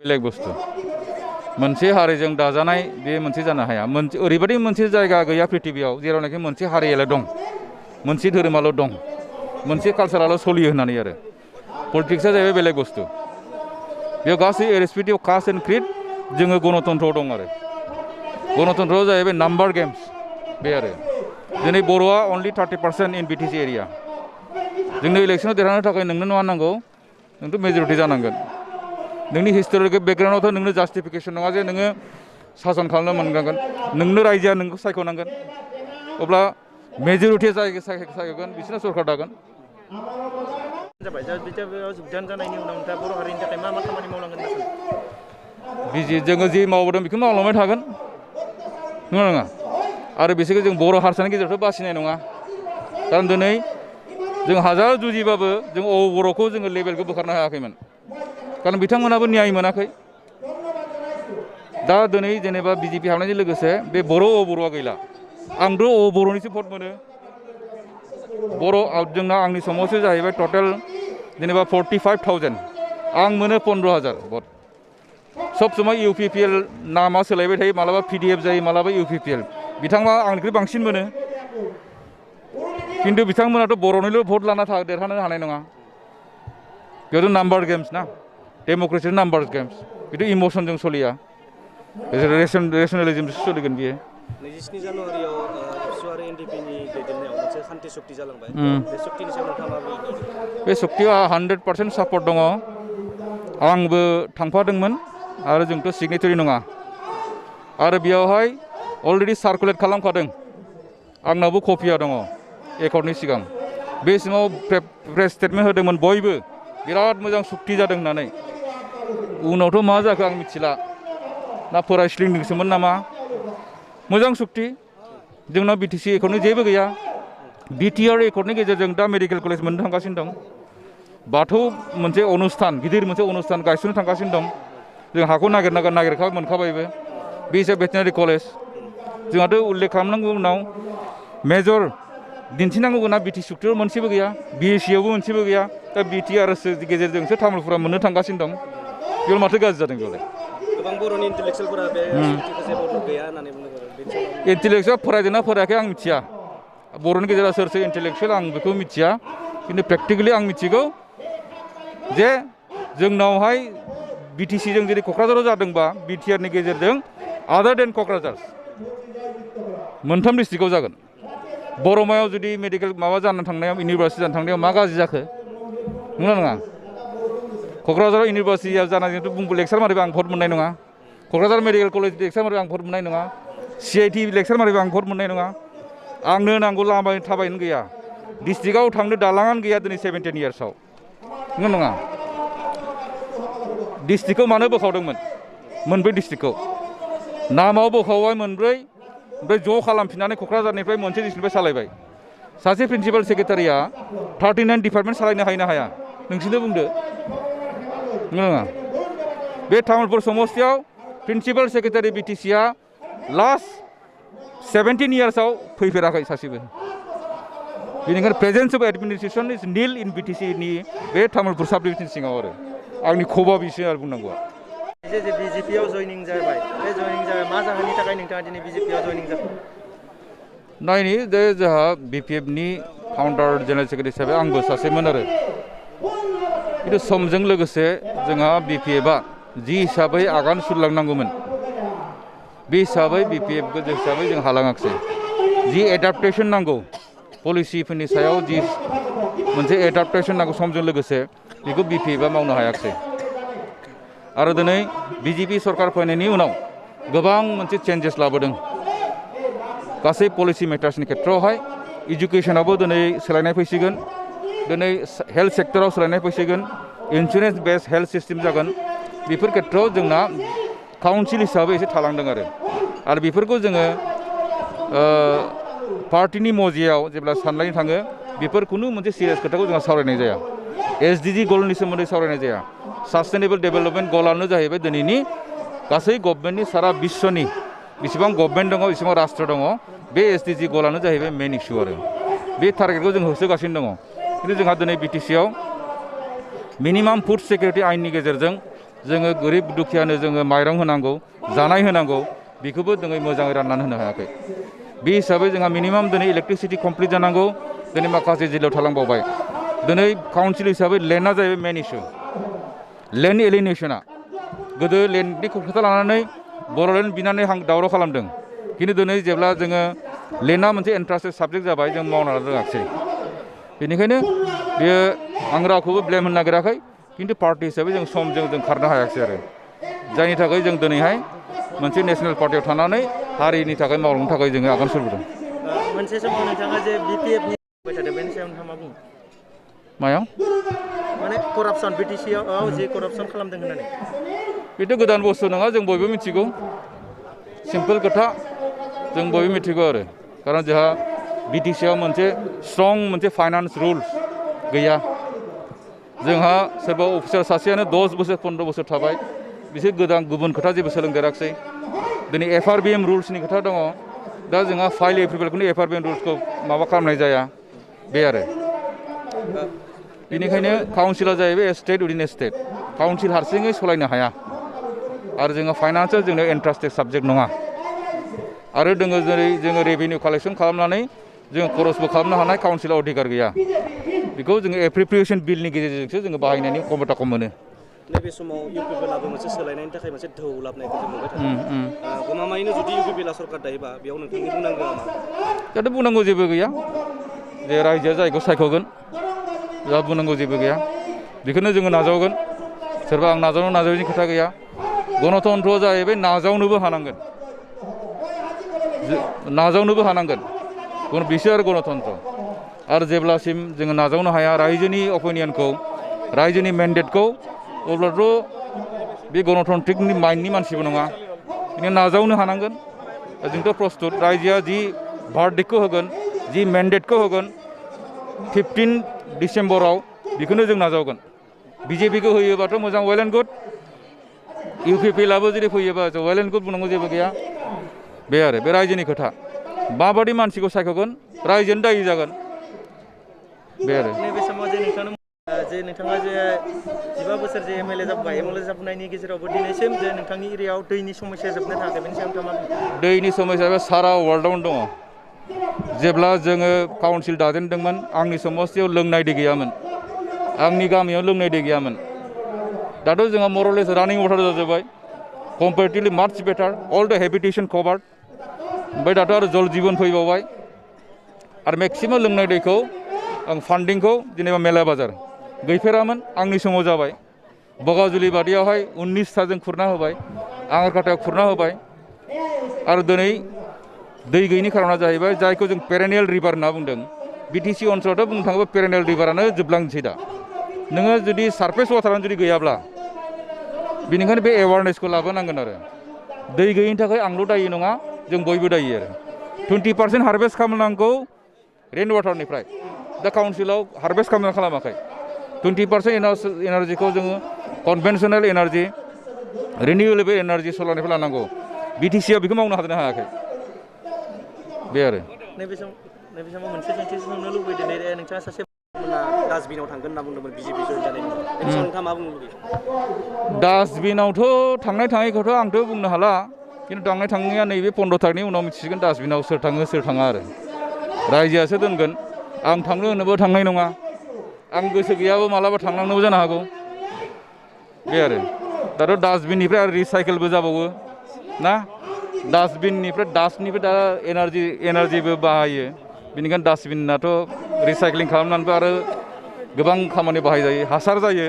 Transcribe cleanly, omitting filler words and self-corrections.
बेलेग बुस्थु मोनसे हारिजों दाजानाय बे मोनसे जानो हाया ओरैबायदि मोनसे जायगा गैया पृथिबियाव जेरावनाखि मोनसे हारियाल' दं मोनसे धोरोमाल' दं मोनसे कालसाराल' सोलियो होननानै आरो पलिटिक्सआ जाहैबाय बेलेग बुस्थु बेयाव गासै इरेसपेक्टिभ अफ कास्ट एन्ड क्रिड जोङो गणतन्त्रआव दं आरो गणतन्त्रआव जाहैबाय नाम्बार गेम्स बे आरो दिनै बर'आ अनलि 30% इन बिटिसि एरिया जोंनो इलेक्सनाव देरहानो थाखाय नोंनो मा नांगौ नोंथ' मेजरिटि जानांगोन नोंनि हिस्ट'रिकेल बेकग्राउन्डआवथ' नोंनो जास्टिफिकेसन नङा जे नोङो सासन खालामनो मोननांगोन नोंनो रायजोआ नोंखौ सायख'नांगोन अब्ला मेजरिटिया सायख'गोन बिसोरनो सरकार दागोन जोङो जि मावबोदों बेखौ मावलांबाय थागोन नङा नङा आरो बिसोरखौ जों बर' हारसानि गेजेरावथ' बासिनाय नङा खारन दिनै जों हाजार जुजिबाबो जों बर'खौ जोङो लेभेलखौ बोखारनो हायाखैमोन खारन बिथांमोनाबो न्याय मोनाखै दा दिनै जेनेबा बिजेपि हाबनायजों लोगोसे बे बर'आ गैला आंथ' बर'निसो भट मोनो जोंना आंनि समावसो जाहैबाय टटेल जेनेबा 45,000 आं मोनो 15,000 भट सब समय इउपिपिएल नामा सोलायबाय थायो मालाबा पिडिएफ जायो मालाबा इउपिपिएल बिथांमोना आंनिख्रुइ बांसिन मोनो खिन्थु बिथांमोनाथ' बर'निल' भट लाना देरहानो हानाय नङा बेयावथ' नाम्बार गेम्स ना डेम'क्रेसि नाम्बार गेम्स बेथ' इमसनजों सोलिया रेसनेलिजमजों सोलिगोन बियो 27 जानुवारियाव एबसु आरो एनडिपिनि दैदेननायाव मोनसे सान्थि सक्ति जालांबाय बे सक्तिनि सायाव नोंथाङा माबायदि बे सक्तिया 100% सापर्ट दङ आंबो थांफादोंमोन आरो जोंथ' सिगनेटारि नङा आरो बेयावहाय अलरेडि सार्कुलेट खालामखादों आंनावबो कपिया दङ एकर्डनि सिगां बे समाव प्रेस स्टेटमेन्ट होदोंमोन बयबो बिराद मोजां सक्ति जादों होननानै उनावथ' मा जाखो आं मिथिला ना फरायस्लिंदोंसोमोन नामा मोजां सक्ति जोंनाव बिटिसि एकर्डनि जेबो गैया बिटिआर एकर्डनि गेजेरजों दा मेडिकेल कलेज मोननो थांगासिनो दं बाथौ मोनसे अनुस्थान गिदिर मोनसे अनुस्थान गायसननो थांगासिनो दं जों हाखौ नागिरखा मोनखाबायबो बे हिसाबै भेटेनारि कलेज जोंहाथ' उल्लेख खालामनांगौ उनाव मेजर दिन्थिनांगौ गोनां बिटि सक्तियाव मोनसेबो गैया बिएससियावबो मोनसेबो गैया दा बिटिआर गेजेरजोंसो तामुलपुरा मोननो थांगासिनो दं बेयाव माथो गाज्रि जादों बेयावलाय गोबां बर'नि इन्टेलेक्सुयेलफोरा बे सक्तिखौ जेबो गैया होननानै बुंदों इन्टेलेक्सुयेल फरायदोंना फरायाखै आं मिथिया बर'नि गेजेराव सोर इन्टेलेक्सुयेल आं बेखौ मिथिया खिन्थु प्रेक्टिकेलि आं मिथिगौ जे जोंनावहाय बिटिसिजों जेरै क'क्राझाराव जादोंबा बिटिआरनि गेजेरजों आदार देन क'क्राझार मोनथाम डिस्ट्रिक्टआव जागोन बर'मायाव जुदि मेडिकेल माबा जानो थांनायाव इउनिभार्सिटि जानो थांनायाव मा गाज्रि जाखो नंगौना नङा क'क्राझाराव इउनिभार्सिटियाव जानायजोंथ' लेक्सार मारिबा आं भट मोननाय नङा क'क्राझार मेडिकेल कलेज लेक्सार मारिबा आं भट मोननाय नङा CIT लेक्सार मारिबा आं भट मोननाय नङा आंनो नांगौ लामा थाबायनो गैया डिस्ट्रिक्टआव थांनो दालाङानो गैया दिनै 17 इयार्सआव नंगौ नङा डिस्ट्रिक्टखौ मानो बोखावदोंमोन मोनब्रै डिस्ट्रिक्टखौ नामाव बोखावबाय मोनब्रै ओमफ्राय ज' खालामफिननानै क'क्राझारनिफ्राय मोनसे डिस्ट्रिक्टनिफ्राय सालायबाय सासे प्रिन्सिपाल सेक्रेटारिया 39 डिपार्टमेन्ट सालायनो हायो ना हाया नोंसोरनो बुंदो नंगौ नङा बे तामुलपुर समस्तियाव प्रिन्सिपाल सेक्रेटारि बिटिसिआ लास्ट 17 इयार्सआव फैफेराखै सासेबो बेनिखायनो presence of administration is nil in बिटिसिनि बे तामुलपुर साब डिभिजन सिङाव आरो आंनि खबा बिसो आरो बुंनांगौआ जे बिजेपिआव जयनिं जाबाय बे जयनिं जाबाय मा जाहोननि थाखाय नोंथाङा दिनै बिजेपिआव जयनिं जाखो नायनि जे जोंहा बिपिएफनि फाउन्डार जेनेरेल सेक्रेटारि हिसाबै आंबो सासेमोन आरो खिन्थु समजों लोगोसे जोंहा बिपिएफआ जि हिसाबै आगान सुरलांनांगौमोन बे हिसाबै बिपिएफखौ हिसाबै जों हालाङाखिसै जि एडाप्टेसन नांगौ पलिसिफोरनि सायाव जि मोनसे एडाप्टेसन नांगौ समजों लोगोसे बेखौ बिपिएफआ मावनो हायाखिसै आरो दिनै बिजेपि सरकार फैनायनि उनाव गोबां मोनसे चेन्जेस लाबोदों गासै पलिसि मेटार्सनि खेथ्रआवहाय इडुकेसनावबो दिनै सोलायनाय फैसिगोन दिनै हेल्थ सेक्टराव सोलायनाय फैसिगोन इन्सुरेन्स बेस्ड हेल्थ सिस्टेम जागोन बेफोर खेथ्रआव जोंना काउन्सिल हिसाबै एसे थालांदों आरो बेफोरखौ जोङो पार्टिनि मजियाव जेब्ला सानलायनो थाङो बेफोर खुनु मोनसे सिरियास खोथाखौ जोंहा सावरायनाय जाया SDG गलनि सोमोन्दै सावरायनाय जाया सास्टेनेबल डेभेलपमेन्ट गलानो जाहैबाय दिनैनि गासै गभर्नमेन्टनि सारा बिश्वनि बेसेबां गभर्नमेन्ट दङ बेसेबां राष्ट्र दङ बे SDG गलानो जाहैबाय मेन इस्यु आरो बे टारगेटखौ जों होसोगासिनो दङ खिन्थु जोंहा दिनै बिटिसिआव मिनिमाम फुड सिकिउरिटि आइननि गेजेरजों जोङो गोरिब दुखियानो जोङो माइरं होनांगौ जानाय होनांगौ बेखौबो जोङो मोजाङै राननानै होनो हायाखै बे हिसाबै जोंहा मिनिमाम दिनै इलेक्ट्रिसिटि कमप्लिट जानांगौ दिनै माखासे जिल्लायाव थालांबावबाय दिनै काउन्सिल हिसाबै लेन्डआ जाहैबाय मेन इस्यु लेन्ड एलिनेसना गोदो लेन्डनि खोथा लानानै बर'लेण्ड बिनानै दावराव खालामदों खिन्थु दिनै जेब्ला जोङो लेन्डआ मोनसे इन्ट्रास्टेड साबजेक्ट जाबाय जों मावना लानो रोङाखिसै बेनिखायनो बेयो आं रावखौबो ब्लेम होनो नागिराखै खिन्थु पार्टि हिसाबै जों समजों जों खारनो हायाखिसै आरो जायनि थाखाय जों दिनैहाय मोनसे नेसनेल पार्टियाव थानानै हारिनि थाखाय मावलांनो थाखाय जोङो आगान सुरबोदों मोनसे समाव नोंथाङा जे बिपिएफनि थादों बेनि सायाव नोंथाङा मा बुङो मायाव माने करापसन बिटिसिआव जे करापसन खालामदों होननानै बेथ' गोदान बुस्थु नङा जों बयबो मिथिगौ सिम्पोल खोथा जों बयबो मिथिगौ आरो खारन जोंहा बिटिसिआव मोनसे स्ट्रं मोनसे फाइनान्स रुल्स गैया जोंहा सोरबा अफिसार सासेयानो 10 बोसोर 15 बोसोर थाबाय बिसोर गोदान गुबुन खोथा जेबो सोलोंदेराखिसै दिनै एफआरबिएम रुल्सनि खोथा दङ दा जोंहा फाइल एप्रुभेलखौनो एफआरबिएम रुल्सखौ माबा खालामनाय जाया बे आरो बेनिखायनो काउन्सिला जाहैबाय स्टेट उइदिन स्टेट काउन्सिल हारसिङै सालायनो हाया आरो जोङो फाइनान्सआ जोंनो इन्ट्रास्टेड साबजेक्ट नङा आरो जेरै जोङो रेभिनिउ कालेक्सन खालामनानै जों खरसबो खालामनो हानाय काउन्सिलाव अधिकार गैया बेखौ जोङो एप्रिप्रिएसन बिलनि गेजेरजोंसो जोङो बाहायनायनि क्षमताखौ मोनो नैबे समाव इउपिपिएलआबो मोनसे सोलायनायनि थाखाय मोनसे ढौ लाबोनायखौ जों नुबाय थादों गमामायैनो जुदि इउपिपिएलआ सरकार दायोबा बेयाव नोंथांनि बुंनांगौआ मा दाथ' बुंनांगौ जेबो गैया जे रायजोआ जायखौ सायख'गोन दा बुंनांगौ जेबो गैया बेखौनो जोङो नाजावगोन सोरबा आं नाजावैनि खोथा गैया गणतन्त्रआ जाहैबाय नाजावनोबो हानांगोन बिसो आरो गणतन्त्र आरो जेब्लासिम जोङो नाजावनो हाया रायजोनि अपिनियनखौ रायजोनि मेन्डेटखौ अब्लाथ' बे गणतन्त्रिकनि माइन्डनि मानसिबो नङा बेनिखायनो नाजावनो हानांगोन जोंथ' प्रस्तुत रायजोआ जि भार्डिक्टखौ होगोन जि मेन्डेटखौ होगोन 15 डिसेम्बराव बेखौनो जों नाजावगोन बिजेपिखौ होयोबाथ' मोजां वेल एन्ड गुड इउपिपिएलआबो जुदि फैयोबा वेल एन्ड गुड बुंनांगौ जेबो गैया बे आरो बे रायजोनि खोथा माबादि मानसिखौ सायख'गोन रायजोआनो दायि जागोन बे आरो नैबे समाव नोंथाङा जे 15 बोसोर जे एमएलए जाबोनायनि गेजेरावबो दिनैसिम जे नोंथांनि एरियायाव दैनि समस्या जोबनो थाङाखै बेनि सायाव नोंथाङा मा बुङो दैनि समस्याया सारा वर्ल्डआवनो दङ जेब्ला जोङो काउन्सिल दाजेनदोंमोन आंनि समस्तियाव लोंनाय दै गैयामोन आंनि गामियाव लोंनाय दै गैयामोन दाथ' जोंहा मरलेस रानिं वाटार जाजोब्बाय कम्पेरेटिभलि माच बेटार अल द हेबिटेसन कभार्ड ओमफ्राय दाथ' आरो जल जीवन फैबावबाय आरो मेक्सिमाम लोंनाय दैखौ आं फान्डिंखौ जेनेबा मेला बाजार गैफेरामोन आंनि समाव जाबाय बगाजुलि बादियावहाय 19 जों खुरना होबाय आंगारकाटायाव खुरना होबाय आरो दिनै दै गैयैनि खारना जाहैबाय जायखौ जों पेरेनियेल रिभार होनना बुंदों बिटिसि ओनसोलावथ' बुंनो थाङोब्ला पेरेनियेल रिभारानो जोबलांसै दा नोङो जुदि सारफेस वाटारानो जुदि गैयाब्ला बेनिखायनो बे एवारनेसखौ लाबोनांगोन आरो दै गैयैनि थाखाय आंल' दायि नङा जों बयबो दायि आरो 20% हारभेस्ट खालामनांगौ रेन वाटारनिफ्राय दा काउन्सिलाव हारभेस्ट खालामाखै 20% एनार्जिखौ जोङो कनभेनसनेल एनार्जि रिनिउएबल एनार्जि सलारनिफ्राय लानांगौ बिटिसिआव बेखौ मावनो हादोंना हायाखै बे आरो नैबे समाव मोनसे सोंथि सोंनो लुबैदों नोंथाङा सासे डास्टबिनाव थांगोन होनना बुंदोंमोन बिजेपि जइन जानायनि उनाव बेनि सायाव नोंथाङा मा बुंनो लुबैयो डास्टबिनावथ' थाङैखौथ' आंथ' बुंनो हाला खिन्थु थाङैया नैबे 15 तारिखनि उनाव मिथिसिगोन डास्टबिनाव सोर थाङो सोर थाङा आरो रायजोआसो दोनगोन आं थांनो होनोबो थांनाय नङा आं गोसो गैयाबो मालाबा थांनांगौबो जानो हागौ बे आरो दाथ' डास्टबिननिफ्राय आरो रिसाइकेलबो जाबावो ना डास्टबिननिफ्राय डास्टनिफ्राय दा एनार्जिबो बाहायो बेनिखायनो डास्टबिनाथ' रिसाइक्लिं खालामनानैबो आरो गोबां खामानि बाहायजायो हासार जायो